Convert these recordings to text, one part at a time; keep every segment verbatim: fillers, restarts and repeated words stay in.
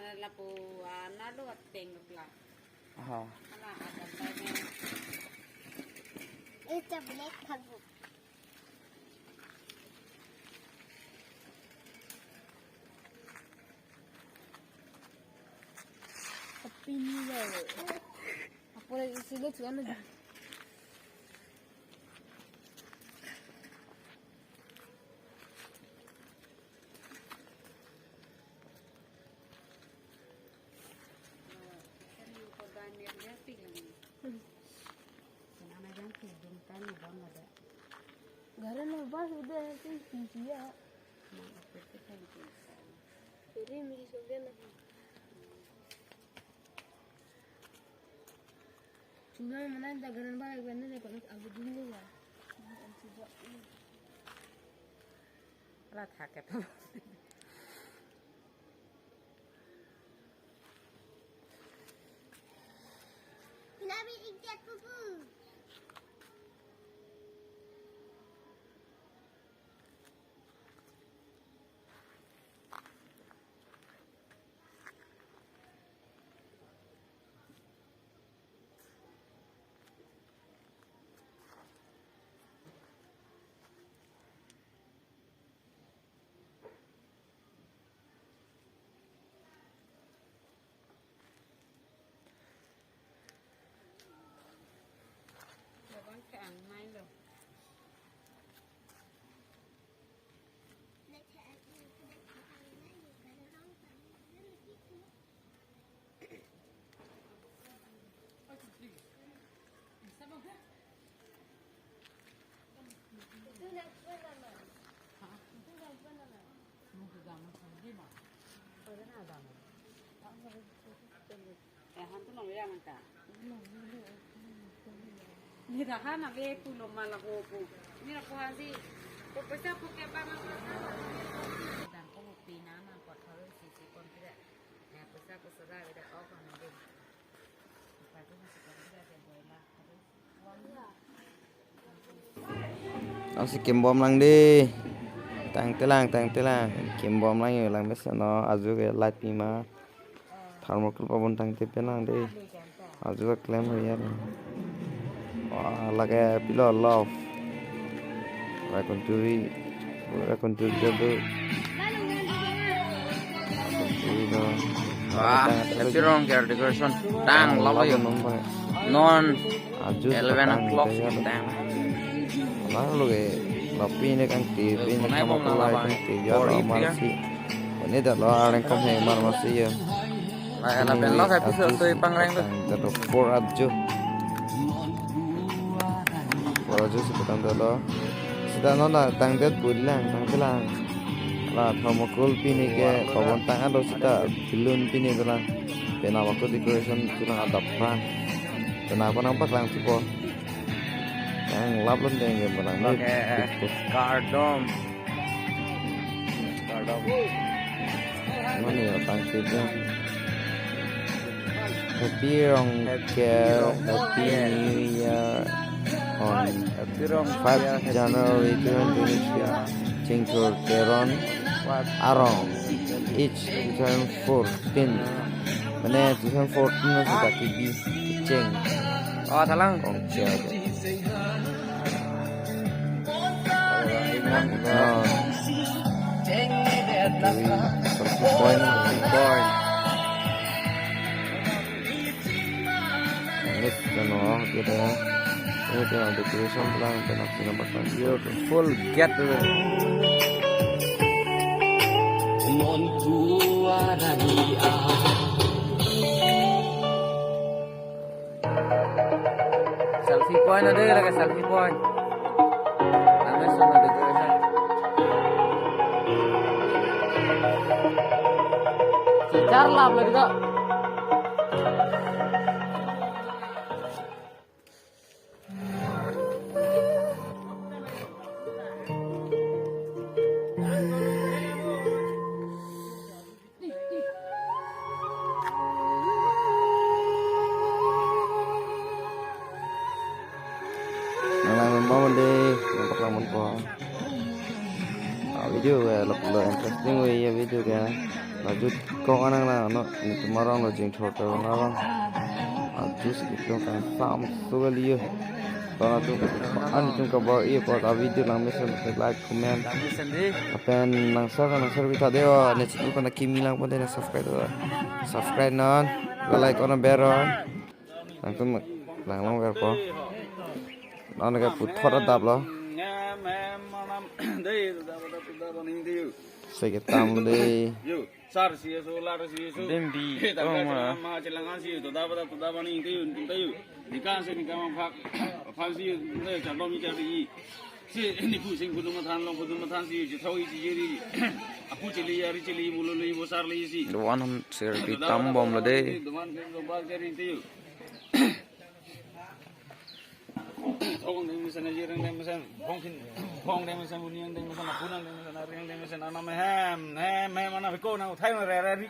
Lapu, ah, nalo ateng lo pla. Aha. Ala ada tanya. It's a black paguk. Happy New Year. Apa lagi sih, lucu kan? Gara na bas udah sih, sih, ya. Jadi, mili sogen na. Chunam mana, da garan ba, garan na, kalau aku dulu ya. Ala thak ke to. Pinabi ikat kuku. Labang ke ang mai lo. Ni raha na ve pulo ma laho pu. Ni ra pu hansi. Ko paisa pu ke pa ma pa sa. Dan ko pu pina ma ko tharo si si kon kre. Eh, paisa ko sada ve da ko ko na de. Pa tu si kon kre de boy la. Nangsi kimbom lang de. Tangtelang, tangtelang. Kimbom lang yo, lang besa no. Ajo ke light pima. Thermocol pabon tangte pen lang de. Ajo ke klem ho ya. Wah, lake pilo love. Raikon turi. Raikon turi jadu. Raikon turi do. Wah, happy rong care decoration. Tang, love you. Non. Ajo eleven o'clock time. Lang lo ke, lapi ne kangti, pin ne kama kulai kangti, ya lo amarsi. Ini dah lo areng kom he amarsi ya. Lah, eleven lo episode tu ipang reng tu. Dah lo four ajo. Four ajo si petang dah lo. Sita non dah tangdet bulang, tangtelang. La thermocol pini ke pabon tang alo sita balloon pini tulang. Pena waktu decoration tulang ada pran. Pena apa nampak lang tupo. Yang lap lon deng ke malang ni. Oke, eh, big boss. Kardom. Kardom. Mana ya tang sipnya? Happy Rongker, Happy Rongker. Happy New Year on five January twenty twenty-three. Chingthur Teron Arong, age two thousand fourteen. Mane two thousand fourteen lo sita kibi kicheng. Oh, talang. Rongker. Oh. Selfie point, selfie point. Next, ano, kita. Ini kita decoration lang, kita nak sini pasang. Beautiful gate. Selfie point ada lagi, selfie point. Nangis sama decoration. Secar lah begitu. Nang lang memang mande, nampak lang menpo. Ah, video ke, lo, lo interesting we ya video ke. Lajut kong anang na, no, netum arong lo jingthor ta arong. Ajus itum kan sam suga liyo. Tona tu an tum kabar iya pota video lang mesen like, comment. Lapen nang share, nang share bita deo, ne channel pen kimi lang pon de na subscribe do. Subscribe non, like on bell on. Nangtum lang long ver po. Non ke puthot adap lo. Seke tam de. Yo, sar si so, lar si so. Dem di, eh, tangka oh, ma. Chelang, ma chelang si, toda pada, toda bani, tayo, tayo. Nikan si, nikan ma phak, phak si, tayo, chardom i, chardi i. Si, nipu sing pudum mathan, long pudum mathan si, chethau i, chijeri. Apu chili, ari chili, mulo li, bosar li si. Dovan hum sir pi toda tam pada, bom lo toda de. Bani, dovan ke, dovan ke ri tayo. Thong deng mesen, ajireng deng mesen, thong kin, thong deng mesen, buniang deng mesen, apunang deng mesen, ariang deng mesen, anam hem, hem, hem, anam ko nang uthai nang re, re, ri.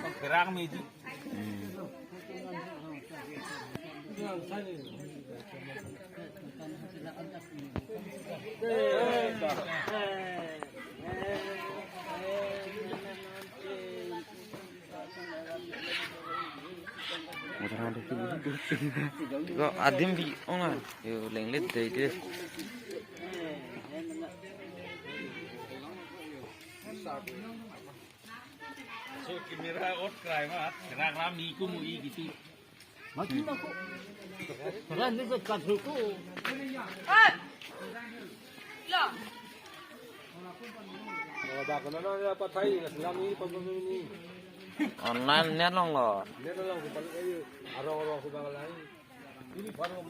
Nang perang mi di. Ko adim bi ong a. Yo, lenglet dei de. So, camera on krai ma, rak ram ni ko mu i gitu. Mati na ko. Ran ni ko kat ko. Lo. Ba ko na na pathai na lam ni pam ni. Online net long lo. Net long ko pal ai. Arong arong ko bang lai. Ini baru.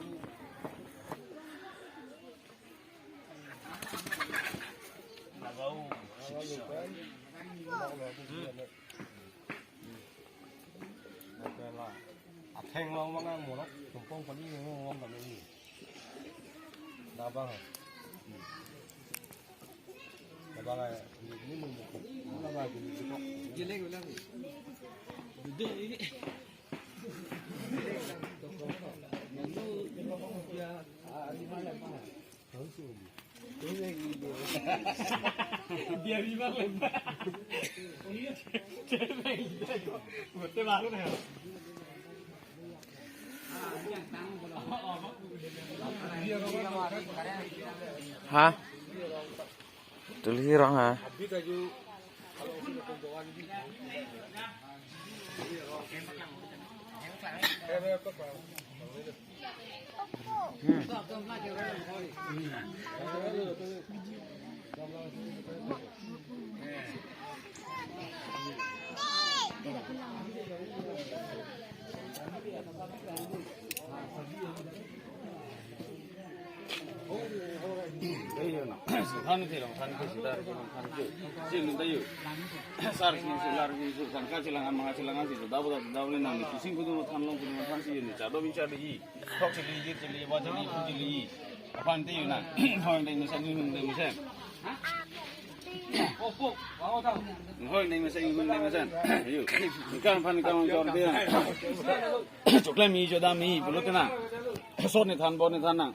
Atheng long mang ang monok, tumpong pali long mang kami ini. Dabang. Dabang ay, ini, ini, ini, ini, ini, ini, ini. Jelek ulang. Duduk ini. Ha? Tulhi rong ha? Than ke long, than ke sida, than ke. Si lun tayo. Sar si, si lar si, si tangka chelang an, manga chelang an si, so dabo dabo dabo le nang ni kusing kudu than long kudu than si ni chado bichar di. Thok chili, jir chili, ba chili, pu chili. Aphan te yo na. Hoi deng mesen, hoi deng mesen. Hoi deng mesen, hoi deng mesen. Yo. Kan phan kan jor de. Choklem i jodam i pulo te nang. Sot ne than bo ne than nang.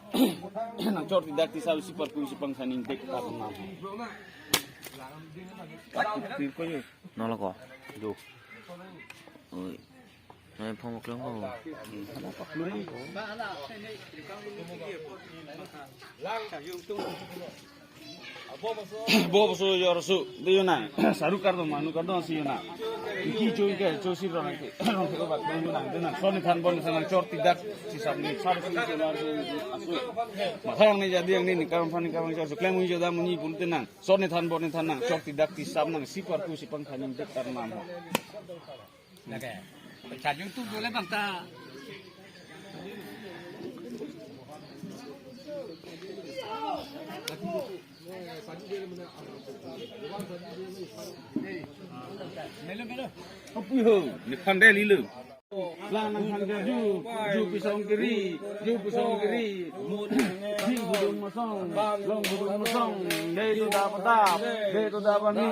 Nang chor tidak tisa si parpui si pangsaning tek ta nang. Nolo ko. Do. Oi. Nai phong klong ko. Bo so yor su de yo na. Saru kardom, manu kardom si yo na. Iki cho ke cho si rong ke. Rong ke obat dong na. De na. Sot ne than bo ne than nang chor tidak si sab ni sar si so lar si asu. Mathang ni jadi yang ni ni karam phan ni karam chor su klem ui jodam ni pulo te nang. Sot ne than bo ne than nang chor tidak ti sab nang si parpui si pangsaning tek ta nang. Lake. Sa YouTube dole bang ta. Melo, melo. Apui ho, ni phan de lilo. Lang nang phan ke ju, ju pisong kiri, ju pisong kiri. Jing budung masong, long budung masong. Dei tu dap dap, dei tu dap ani.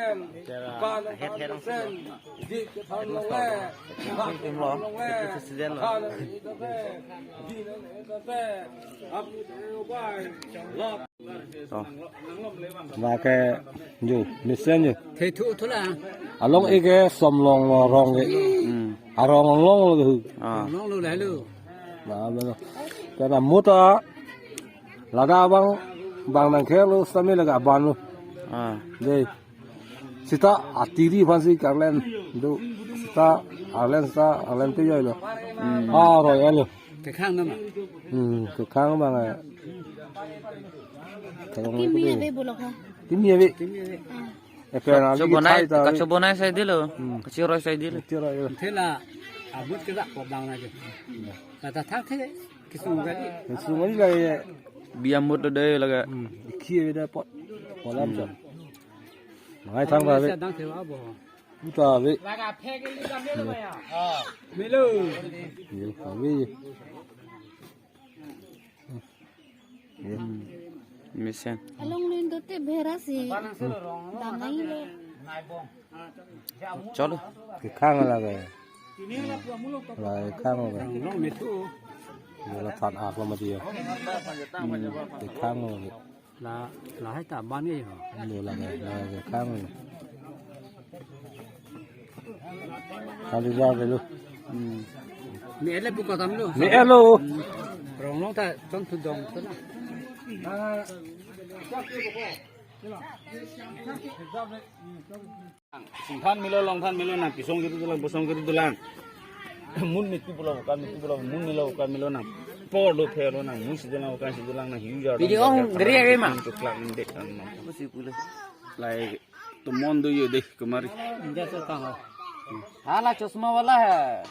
Head, head. President lo. Oh. Lake, jo, mesen jo. Thethu thulang. Along eke som longlo arong ke. Hmm. Arong longlo ke. Ah. Longlo lahelo. Nah, betul. Karena muta lada abang, bang nangkelo sami lake aban lo. Ah. Dei. Sita atiri aphansi karlen do. Sita arlen, sita arlen te joilo. Hmm. Ah, royal lo. Kekhang nama? Hmm, kekhang abang, eh. Kimi ave bolok ha? Kimi ave. Kimi ave. Ah. Epen ali kachobonai, kachai ta ave. Kachobonai sai dilo. Hmm. Kachiroi sai dilo. Kachiroi. Thela abut ke dak ko bang na je. Kata thak the. Kisung kali. Kisung kali lake. Biam mut do dei lake. Hmm. Ikhi ave da pot. Kolam chot. Mangai thang ta ave. Dang thewa bo. Uta ave. Melo. Melo ave. Mesen. Along lin dote bhera si. Dangai lo. Chalo. Kekhang lake. Lake khang lake. Long methu. Lake than ak lo mati ya. Kekhang lake. La, lahai ta ban ke ho. Lo lake, lake khang. Kali ja ke lo. Hmm. Me ele pu kotam lo. Me elo. Hmm. Rong long ta chon thu dong tu na. Singthan melo, longthan melo nang, pisong kiri dolang, bosong kiri dolang. Mun miti pulo, bukan miti pulo, mun melo, bukan melo nang. Por lo, pher lo nang, mun si dolang, bukan si dolang nang, hiu jar. Video dolang, on, gari jar, age ma? Cuklak indek nang. Musi pulo. Lai, to mon do yo deh, kemari. India se tang ho. Hala chosma wala hai.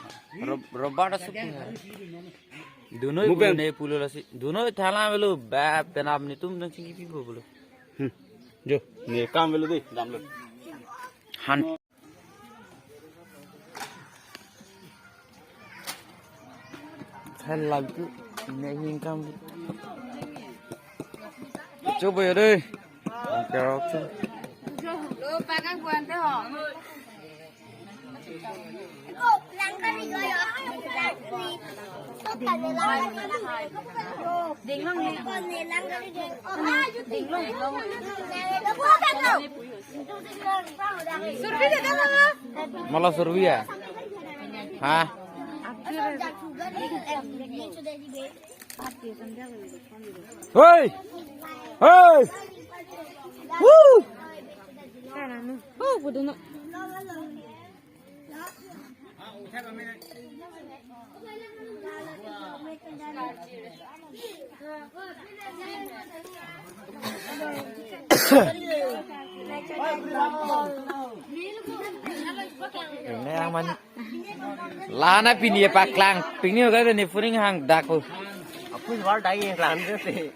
Rob-, Robert Asuk hai. Dono pulo ne pulo lasi. Dono thala melo, ba penap netum nang chingki pi pulo. Hmm. Jo, ne kam velo dei, dam lo. Han. Thal lagdu, ne hin kam. Chobo yo dei. Kerok chu. Lo pagang buan te ho. Mala survey ya? Ha? Hei! Hei! Woo! Oh, bodoh no. Ini aman. Lana pini paklang, pini hoga ni puring hang dak ko. Aku jual dai yang lang deh sih.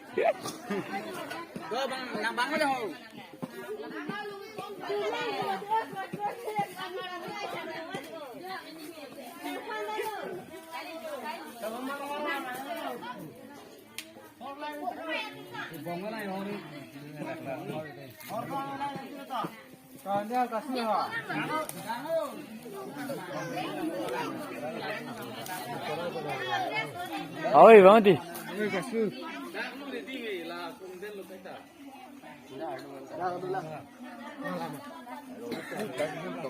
Oi, Bangti.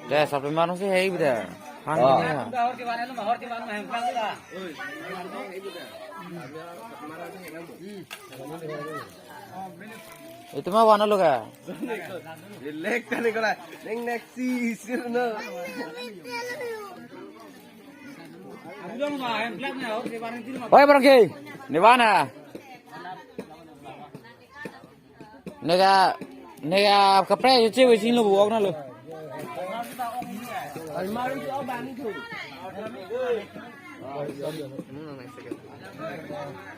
Deh, sampai mana sih, hei, bida? Han Oh. ini ya. Itu mah warna lo ka? Jelek kali kau lah. Neng next si sir no. Oi, Bangke. Ni mana? Nega, nega kaprek isi isi lo buok na lo.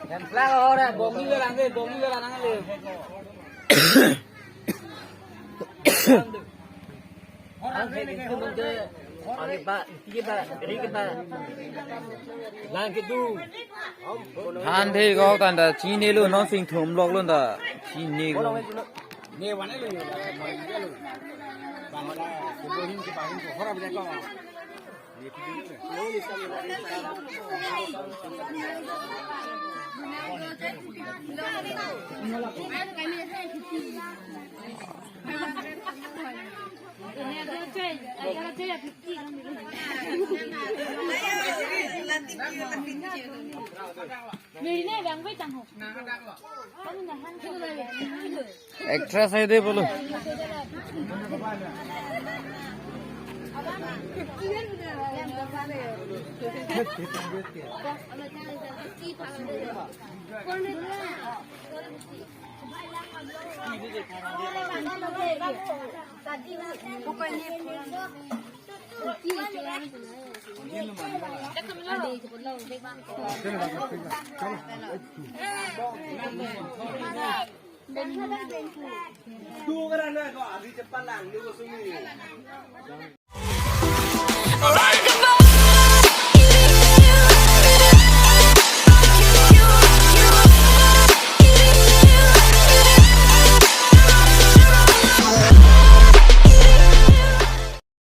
Hemplang ore, bongi belang de, bongi belang de. Ang khe dingku nung ke, ari ba, iti ba, ri ke ba. Lang ke du. Han the ko kan ta chini lo, non sing thum lok lo ta chini ko. Ne wan lo, ne wan lo. Bangla, ko hin ke bang ko hora bida ko. Actress hai de bolo.